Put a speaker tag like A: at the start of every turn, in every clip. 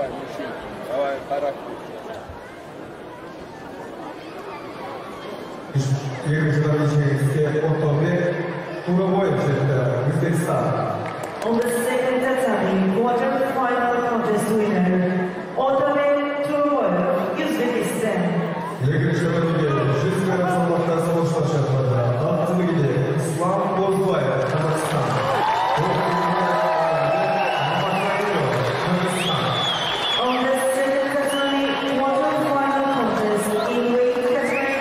A: Давай, мужчина, давай, характер.
B: On the second tatami, quarter-final contest winner, Otabek Turoboyev, Uzbekistan. On the second tatami, quarter-final contest in weight category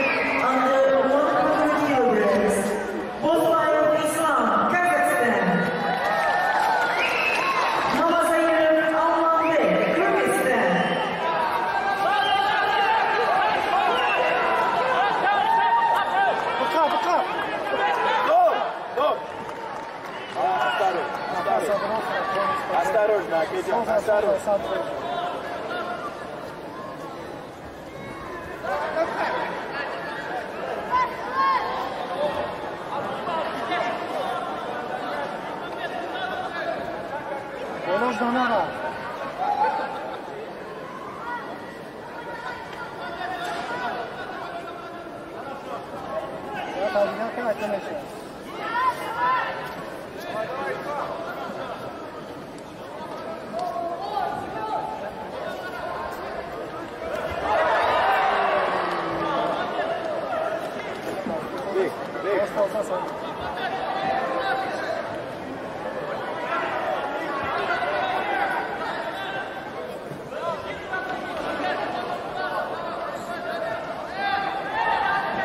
B: under 100 kilograms, Bozbayev Islam, Kazakhstan. Mamasayev Almanbek, Kyrgyzstan.
A: Осторожно, Акиджан, осторожно.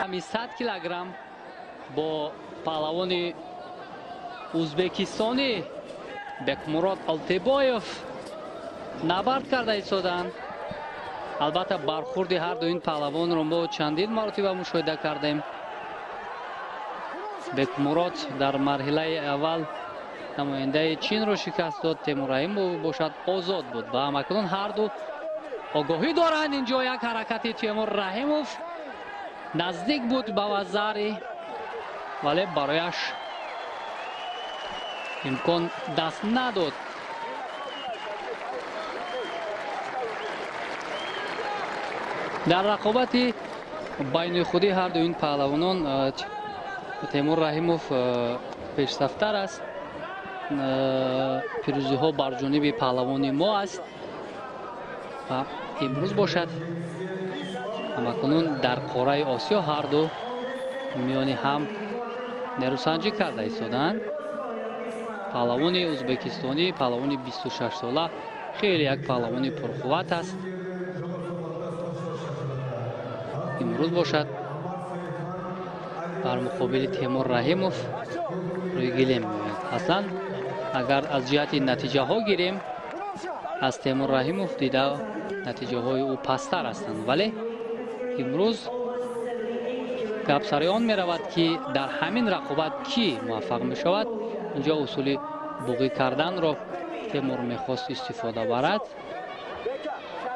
C: Ҳами 100 килограмм бо паҳлавони ӯзбекистонӣ Бекмурод Олтибоев набард карда истоданд. Албатта, бархурди ҳар ду ин паҳлавонро мо чандин маротиба мушоҳида кардем. Бекмурод дар марҳилаи аввал намояндаи Чинро шикаст дод, Темур Раҳимов бошад озод буд ва ҳамакнун ҳар ду огоҳӣ доранд. Инҷо як ҳаракати Темур Раҳимов наздик буд ба вазари, вале барояш имкон даст надод. Дар рақобати байни худӣ ҳар ду ин паҳлавонон Темур Раҳимов пешсафтар аст. Пирӯзиҳо бар ҷониби паҳлавони мо аст ва имрӯз бошад ҳамакунун дар қораи Осиё ҳар ду миёни ҳам нерӯсанҷӣ карда истоданд. Паҳлавони ӯзбекистонӣ, паҳлавони 26 сола, хеле як паҳлавони пурқувват аст. Имрӯз бошад бар муқобили Темур Раҳимов рӯи гилем меояд. Аслан агар аз ҷиҳати натиҷаҳо гирем, аз Темур Раҳимов дида натиҷаҳои ӯ пасттар ҳастанд, вале имрӯз гап сари он меравад, ки дар ҳамин рақобат кӣ муваффақ мешавад. Инҷо усули буғӣ карданро Темур мехост истифода барад,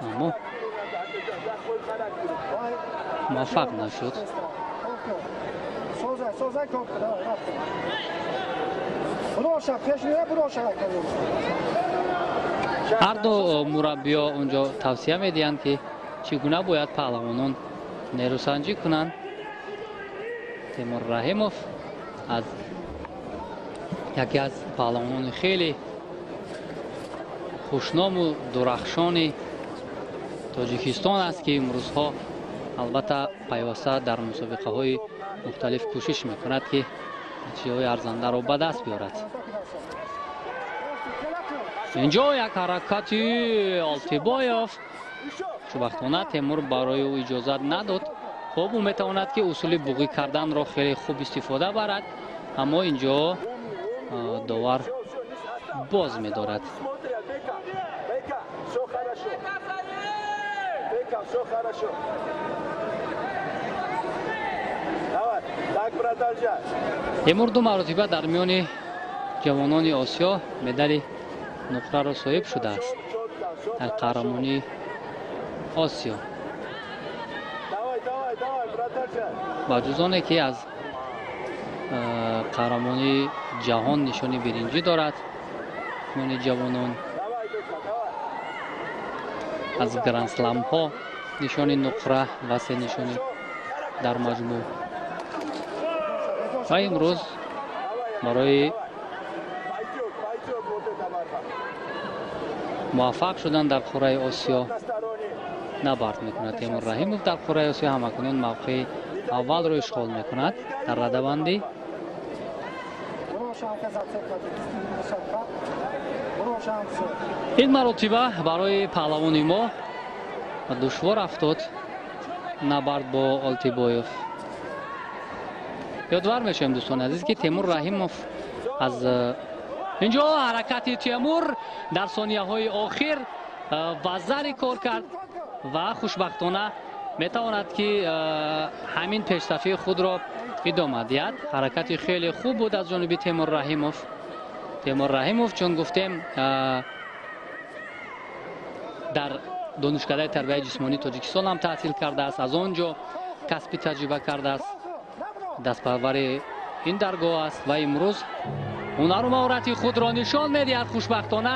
C: аммо муваффақ нашуд. Ҳар ду мураббиё онҷо тавсия медиҳанд, ки чӣ гуна бояд паҳлавонон нерӯсанҷӣ кунанд. Темур Раҳимов аз яке аз паҳлавонони хеле хушному дурахшони Тоҷикистон аст, ки имрӯзҳо албатта пайваста дар мусобиқаҳои мухталиф кӯшиш мекунад, ки натиҷаҳои арзандаро ба даст биёрад. Инҷо як ҳаракати Олтибоев, хушбахтона Темур барои ӯ иҷозат надод. Хуб, ӯ метавонад, ки усули буғӣ карданро хеле хуб истифода барад, аммо инҷо довар боз медорад. Темур ду маротиба дар миёни ҷавонони Осиё медали нуқраро соҳиб шудааст дар қаҳрамонии Осиё. Ба ҷуз оне ки аз қаҳрамонии ҷаҳон нишони биринҷӣ дорад миёни ҷавонон. аз гранд-сламҳо нишони нуқра ва 3 нишони дар маҷмӯъ. Ва имрӯз барои муваффақ шудан дар қуръаи Осиё набард мекунад. Темур Раҳимов дар қуръаи Осиё ҳамакунун мавқеи аввалро ишғол мекунад дар радабандӣ. Ин маротиба барои паҳлавони мо душвор афтод набард бо Олтибоев. Ёдвар мешавем, дӯстони азиз, ки Темур Раҳимов аз инҷо ҳаракати Темур дар сонияҳои охир вазари кор кард ва хушбахтона метавонад, ки ҳамин пешсафии худро идома диҳад. Ҳаракати хеле хуб буд аз ҷониби Темур Раҳимов. Темур Раҳимов, чун гуфтем, дар донишкадаи тарбияи ҷисмонии Тоҷикистон ҳам таҳсил кардааст, аз он ҷо касби таҷриба кардааст, дастпарвари ин даргоҳ аст ва имрӯз ҳунару маҳорати худро нишон медиҳад. Хушбахтона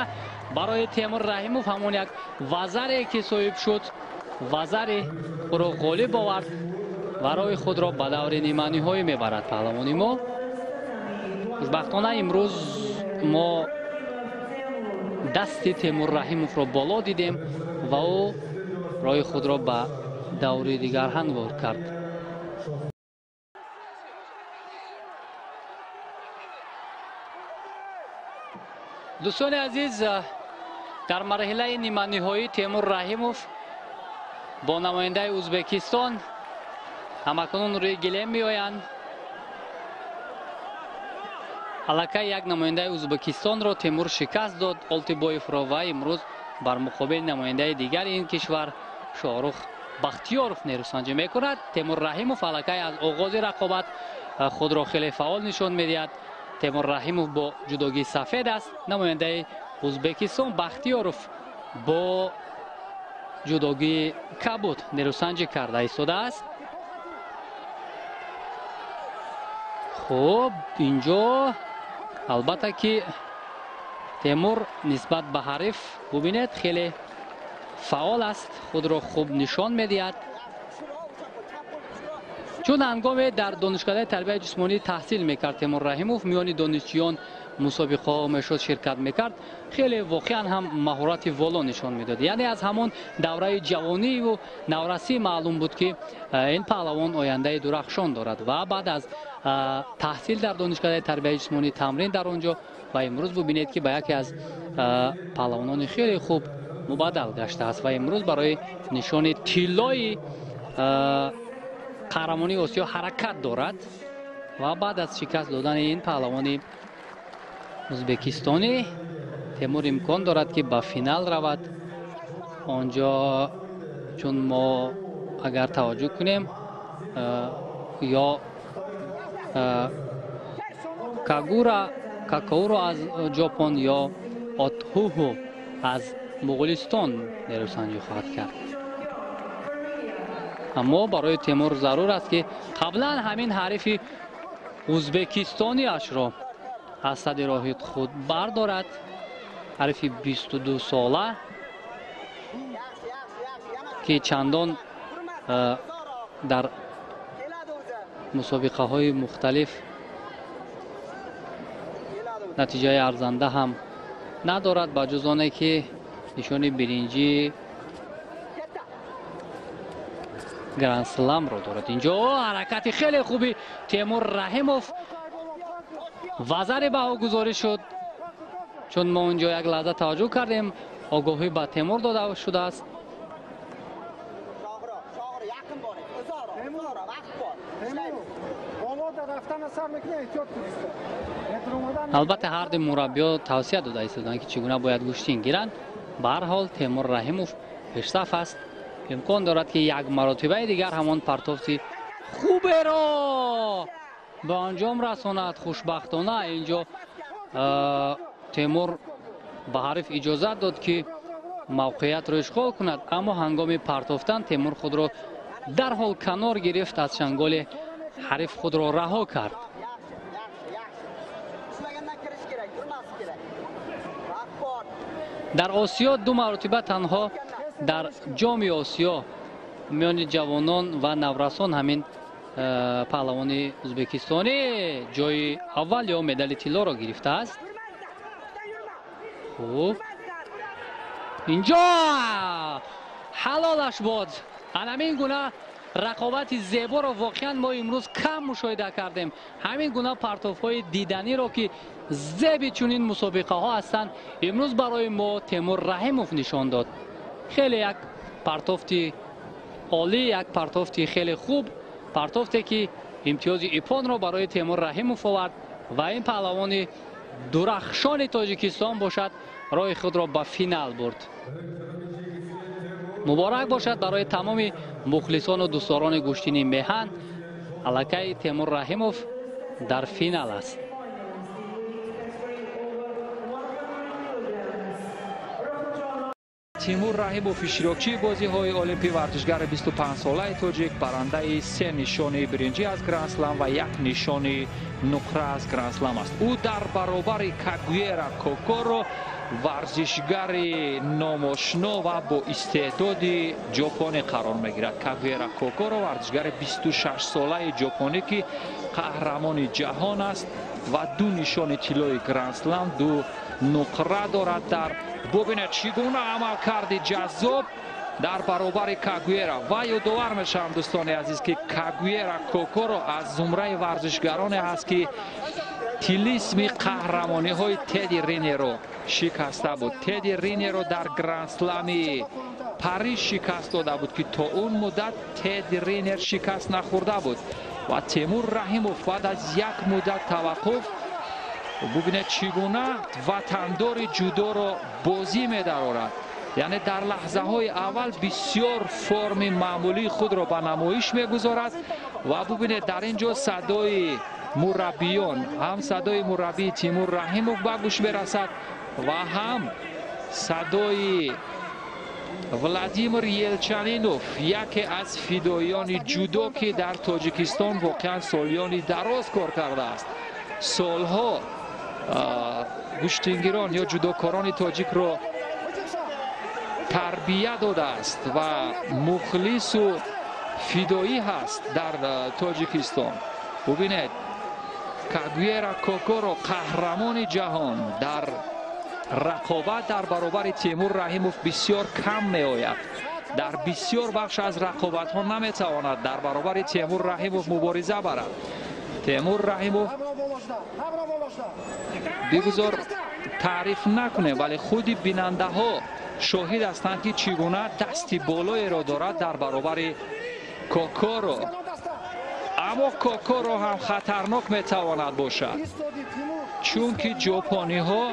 C: барои Темур Раҳимов ҳамон як вазаре ки соҳиб шуд, вазари ӯро ғолиб овард ва роҳи худро ба даври ниманиҳоӣ мебарад паҳлавони мо. Хушбахтона имрӯз мо дасти Темур Раҳимовро боло дидем ва ӯ роҳи худро ба даври дигар ҳамвор кард. Дӯстони азиз, дар марҳилаи ниманиҳоӣ Темур Раҳимов бо намояндаи Ӯзбекистон ҳамакунун рӯи гилем меоянд. Аллакай як намояндаи Ӯзбекистонро Темур шикаст дод, Олтибоевро, ва имрӯз бар муқобили намояндаи дигари ин кишвар Шоҳрух Бахтиёров нерӯсанҷӣ мекунад. Темур Раҳимов аллакай аз оғози рақобат худро хеле фаъол нишон медиҳад. Темур Раҳимов бо ҷудогии сафед аст, намояндаи Ӯзбекистон Бахтиёров бо ҷудогии кабуд нерӯсанҷӣ карда истодааст. Хуб, инҷо албатта ки Темур нисбат ба ҳариф бубинед хеле фаъол аст, худро хуб нишон медиҳад. Чун ҳангоме дар донишкадаи тарбияи ҷисмонӣ таҳсил мекард Темур Раҳимов, миёни донишҷӯён мусобиқаҳо мешуд, ширкат мекард, хеле воқеан ҳам маҳорати воло нишон медод. Яъне аз ҳамон давраи ҷавониву наврасӣ маълум буд, ки ин паҳлавон ояндаи дурахшон дорад ва баъд аз таҳсил дар донишкадаи тарбияи ҷисмонӣ, тамрин дар он ҷо ва имрӯз бубинед, ки ба яке аз паҳлавонони хеле хуб мубаддал гаштааст ва имрӯз барои нишони тиллои қаҳрамонии Осиё ҳаракат дорад ва баъд аз шикаст додани ин паҳлавони ӯзбекистонӣ Темур имкон дорад, ки ба финал равад. Онҷо чун мо агар таваҷҷӯҳ кунем, ё Кагура Какауро аз Ҷопон ё Отҳуҳу аз Муғулистон нерӯсанҷӣ хоҳад кард. Аммо барои Темур зарур аст, ки қаблан ҳамин ҳарифи ӯзбекистониашро аз сади роҳи худ бардорад. Ҳарифи 22 сола, ки чандон дар мусобиқаҳои мухталиф натиҷаи арзанда ҳам надорад, ба ҷуз оне ки нишони биринҷии гранд-сламро дорад. Инҷо ҳаракати хеле хуби Темур Раҳимов вазари баҳогузорӣ шуд. Чун мо онҷо як лаҳза таваҷҷӯҳ кардем, огоҳӣ ба Темур дода шудааст. Албатта ҳар ду мураббиё тавсия дода истоданд, ки чӣ гуна бояд гӯштин гиранд. Ба ҳар ҳол Темур Раҳимов пешсаф аст. Имкон дорад, ки як маротибаи дигар ҳамон партофти хуберо ба анҷом расонад. Хушбахтона инҷо Темур ба ҳариф иҷозат дод, ки мавқеиятро ишғол кунад, аммо ҳангоми партофтан Темур худро дарҳол канор гирифт, аз чанголи ҳариф худро раҳо кард. Дар Осиё ду маротиба танҳо Дар Ҷоми Осиё миёни ҷавонон ва наврасон ҳамин паҳлавони ӯзбекистонӣ ҷои аввал ё медали тиллоро гирифтааст. Хуб, инҷо ҳалолаш бод. Ҳамин гуна рақобати зеборо воқеан мо имрӯз кам мушоҳида кардем. Ҳамин гуна партофҳои диданиро, ки зеби чунин мусобиқаҳо ҳастанд, имрӯз барои мо Темур Раҳимов нишон дод. Хеле як партофти олӣ, як партофти хеле хуб, партофте ки имтиёзи иппонро барои Темур Раҳимов овард ва ин паҳлавони дурахшони Тоҷикистон бошад, роҳи худро ба финал бурд. Муборак бошад барои тамоми мухлисону дӯстдорони гӯштини меҳан. Аллакай Темур Раҳимов дар финал аст.
D: Тимур Раҳимов, иштирокчии бозиҳои Олимпӣ, варзишгари 25-солаи тоҷик, барандаи 3 нишони биринҷӣ аз Гранд-слам ва 1 нишони нуқра аз Гранд-слам аст. Ӯ дар баробари Кагуера Кокоро, варзишгари номошно ва бо истеъдоди ҷопонӣ қарор мегирад. Кагуера Кокоро, варзишгари 26-солаи ҷопонӣ, ки қаҳрамони ҷаҳон аст ва 2 нишони тиллои Гранд-слам, 2 нуқра дорад. Дар бубинед, чӣ гуна амалкарди ҷаззоб дар баробари Кагуера. Ва ёдовар мешавам, дӯстони азиз, ки Кагуера Кокоро аз зумраи варзишгароне ҳаст, ки тилисми қаҳрамониҳои Теди Ринеро шикаста буд. Теди Ринеро дар Гранд-слами Париж шикаст дода буд, ки то он муддат Теди Ринер шикаст нахӯрда буд. Ва Темур Раҳимов баъд аз як муддат таваққуф, бубинед, чӣ гуна ватандори ҷудоро бозӣ медарорад. Яъне дар лаҳзаҳои аввал бисёр форми маъмулии худро ба намоиш мегузорад. Ва бубинед, дар ин ҷо садои мураббиён, ҳам садои мураббии Тимур Раҳимов ба гӯш мерасад ва ҳам садои Владимир Елчанинов, яке аз фидоиёни ҷудо, ки дар Тоҷикистон воқеан солиёни дароз кор кардааст. Солҳо гӯштингирон ё ҷудокорони тоҷикро тарбия додааст ва мухлису фидоӣ ҳаст дар Тоҷикистон. Бубинед, Кагуера Кокоро, қаҳрамони ҷаҳон, дар рақобат дар баробари Темур Раҳимов бисёр кам меояд. Дар бисёр бахш аз рақобатҳо наметавонад дар баробари Темур Раҳимов мубориза барад. Темур Раҳимов бигузор таъриф накунем, вале худи бинандаҳо шоҳид ҳастанд, ки чӣ гуна дасти болоеро дорад дар баробари Кокоро. Аммо Кокоро ҳам хатарнок метавонад бошад, чунки ҷопониҳо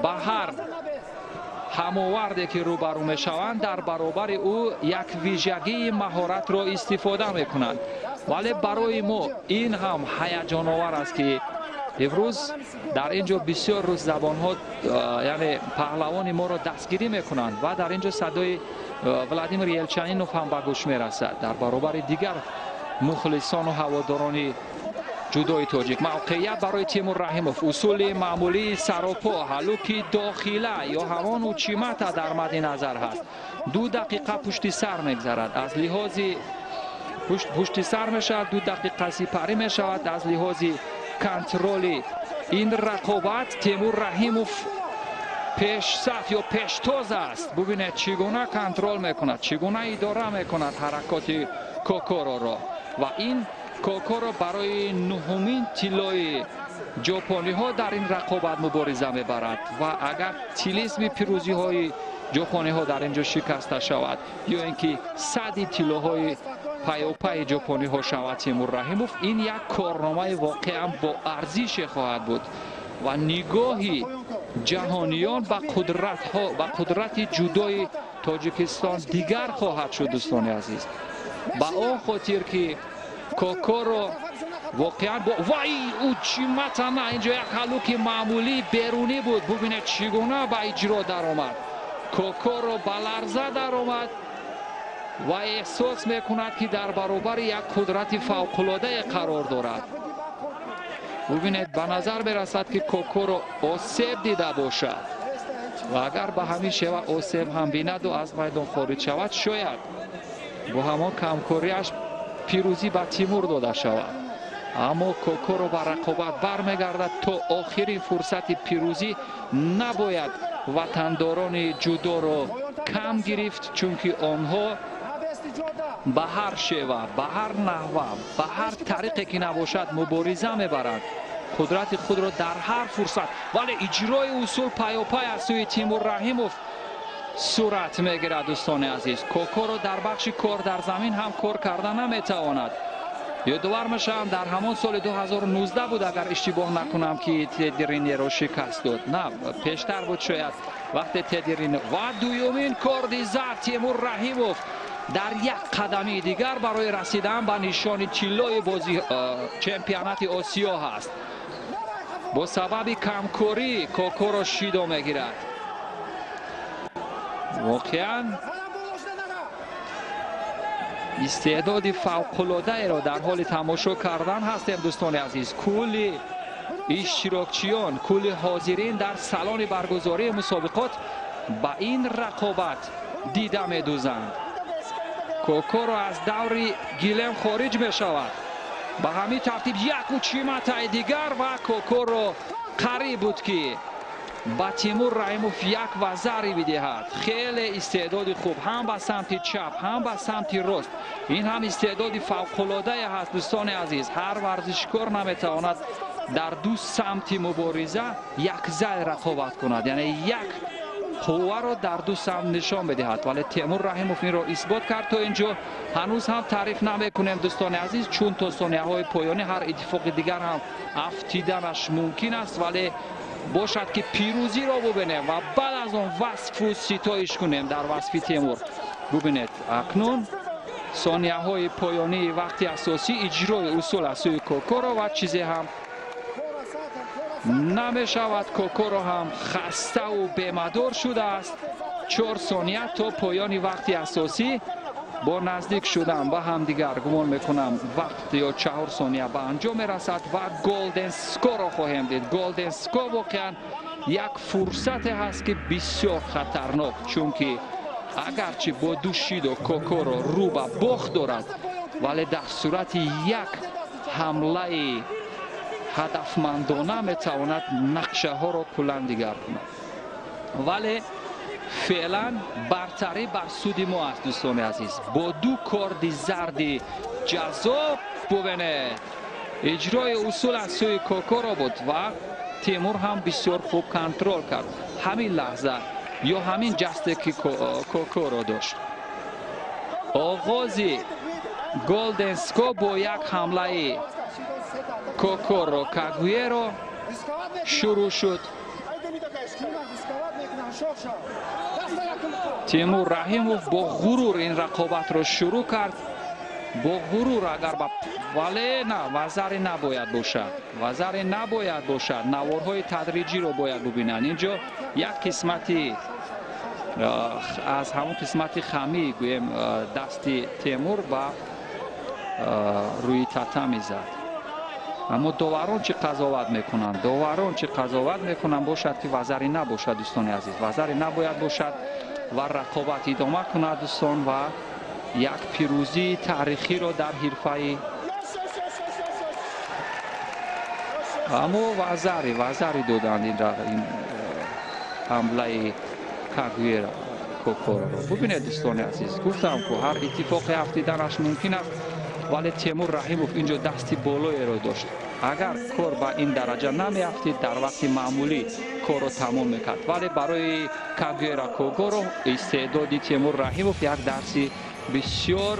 D: ба ҳар ҳамоварде ки рӯбарӯ мешаванд, дар баробари ӯ як вижагии маҳоратро истифода мекунанд. Вале барои мо ин ҳам ҳаяҷоновар аст, ки имрӯз дар ин ҷо бисёр рӯззабонҳо, яъне паҳлавони моро дастгирӣ мекунанд ва дар ин ҷо садои Владимир Елчанинов ҳам ба гӯш мерасад дар баробари дигар мухлисону ҳаводорони ҷудои тоҷик. Мавқеият барои Тимур Раҳимов, усули маъмулии саропо, ҳалуки дохила ё ҳамон учимата дар мадди назар ҳаст. 2 дақиқа пушти сар мегзарад, аз лиҳози пушти сар мешавад, 2 дақиқа сипарӣ мешавад. Аз лиҳози контроли ин рақобат Темур Раҳимов пешсаф ё пештоз аст. Бубинед, чӣ гуна контрол мекунад, чӣ гуна идора мекунад ҳаракоти Кокороро. Ва ин Кокоро барои 9-умин тиллои ҷопониҳо дар ин рақобат мубориза мебарад. Ва агар тилисми пирӯзиҳои ҷопониҳо дар ин ҷо шикаста шавад ё ин ки сади тиллоҳои пайопайи ҷопониҳо шавад Тимур Раҳимов, ин як корномаи воқеан бо арзише хоҳад буд ва нигоҳи ҷаҳониён ба қудратҳо, ба қудрати ҷудои Тоҷикистон дигар хоҳад шуд, дӯстони азиз. Ба он хотир ки Кокоро воқеан бо вай учиматана, инҷо як ҳалуки маъмулии берунӣ буд. Бубинед, чӣ гуна ба иҷро даромад. Кокоро ба ларза даромад ва эҳсос мекунад, ки дар баробари як қудрати фавқулодае қарор дорад. Бубинед, ба назар мерасад, ки Кокоро осеб дида бошад. Ва агар ба ҳамин шева осеб ҳам бинаду аз майдон хориҷ шавад, шояд бо ҳамон камкориаш пирӯзӣ ба Тимур дода шавад. Аммо Кокоро ба рақобат бармегардад то охирин фурсати пирӯзӣ. Набояд ватандорони ҷудоро кам гирифт, чунки онҳо ба ҳар шева, ба ҳар наҳва, ба ҳар тариқе ки набошад мубориза мебаранд, қудрати худро дар ҳар фурсат. Вале иҷрои усул пайопай аз сӯи Тимур Раҳимов сурат мегирад. Дӯстони азиз, Кокоро дар бахши кор дар замин ҳам кор карда наметавонад. Ёдовар мешавам, дар ҳамон соли 2019 буд, агар иштибоҳ накунам, ки Тедди Ринеро шикаст дод. На, пештар буд шояд, вақте Тедди Ринер. Ва дуюмин корди зард Тимур Раҳимов дар як қадами дигар барои расидан ба нишони тиллои бози чемпионати Осиё ҳаст. Бо сабаби камкорӣ Кокоро шидо мегирад. Воқеан истеъдоди фавқулодаеро дар ҳоли тамошо кардан ҳастем, дӯстони азиз. Кулли иштирокчиён, кулли ҳозирин дар салони баргузории мусобиқот ба ин рақобат дида медӯзанд. Кокоро аз даври гилем хориҷ мешавад. Ба ҳамин тартиб яку чиматаи дигар ва Кокоро қариб буд, ки ба Тимур Раҳимов як вазаре бидиҳад. Хеле истеъдоди хуб ҳам ба самти чап, ҳам ба самти рост. Ин ҳам истеъдоди фавқулодае ҳаст, дӯстони азиз. Ҳар варзишкор наметавонад дар ду самти мубориза якзай рақобат кунад, яъне як қувваро дар ду самт нишон бидиҳад. Вале Тимур Раҳимов инро исбот кард то инҷо. Ҳанӯз ҳам таъриф намекунем, дӯстони азиз, чун то сонияҳои поёнӣ ҳар иттифоқи дигар ҳам афтиданаш мумкин аст. Вале бошад, ки пирӯзиро бубинем ва баъд аз он васфу ситоиш кунем дар васфи Тимур. Бубинед, акнун сонияҳои поёнии вақти асосӣ, иҷрои усул аз сӯи Кокоро ва чизе ҳам намешавад. Кокоро ҳам хаставу бемадор шудааст. 4 сония то поёни вақти асосӣ. Бо наздик шудан ба ҳамдигар, гумон мекунам, вақт ё 4 сония ба анҷом мерасад ва golden score ро хоҳем дид. Golden score воқеан як фурсате ҳаст, ки бисёр хатарнок, чунки агарчи бо ду шидо Кокоро рӯ ба бохт дорад, вале дар сурати як ҳамлаи ҳадафмандона метавонад нақшаҳоро куллан дигар кунад. Вале феълан бартарӣ бар суди мо аст, дӯстони азиз, бо ду корди зарди ҷаззоб. Бубинед, иҷрои усул аз сӯи Кокоро буд ва Тимур ҳам бисёр хуб контрол кард ҳамин лаҳза ё ҳамин ҷасте, ки Кокоро дошт. Оғози golden score бо як ҳамлаи Кокоро Кагуеро шурӯъ шуд. Тимур Раҳимов бо ғурур ин рақобатро шурӯъ кард, бо ғурур. Агар ба, вале на, вазаре набояд бошад, вазаре набояд бошад. Наворҳои тадриҷиро бояд бубинанд. Инҷо як қисмати аз ҳамон қисмати хамӣ, гӯем, дасти Темур ба рӯи татами зад. Аммо доварон чӣ қазоват мекунанд? Доварон чӣ қазоват мекунанд? Бошад, ки вазаре набошад, дӯстони азиз, вазаре набояд бошад ва рақобат идома кунад, дӯстон, ва як пирӯзии таърихиро дар ҳирфаи. Аммо вазари доданд ин ҳамлаи Кагуера Кокороро. Бубинед, дӯстони азиз, гуфтам, ку ҳар иттифоқе афтиданаш мумкин аст, вале Темур Раҳимов инҷо дасти болоеро дошт. Агар кор ба ин дараҷа намеафтид, дар вақти маъмулӣ корро тамом мекард. Вале барои Кагуера Кокоро истеъдоди Темур Раҳимов як дарси бисёр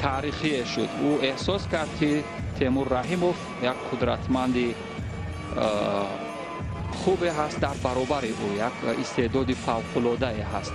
D: таърихие шуд. Ӯ эҳсос кард, ки Темур Раҳимов як қудратманди хубе ҳаст, дар баробари ӯ як истеъдоди фавқулодае ҳаст.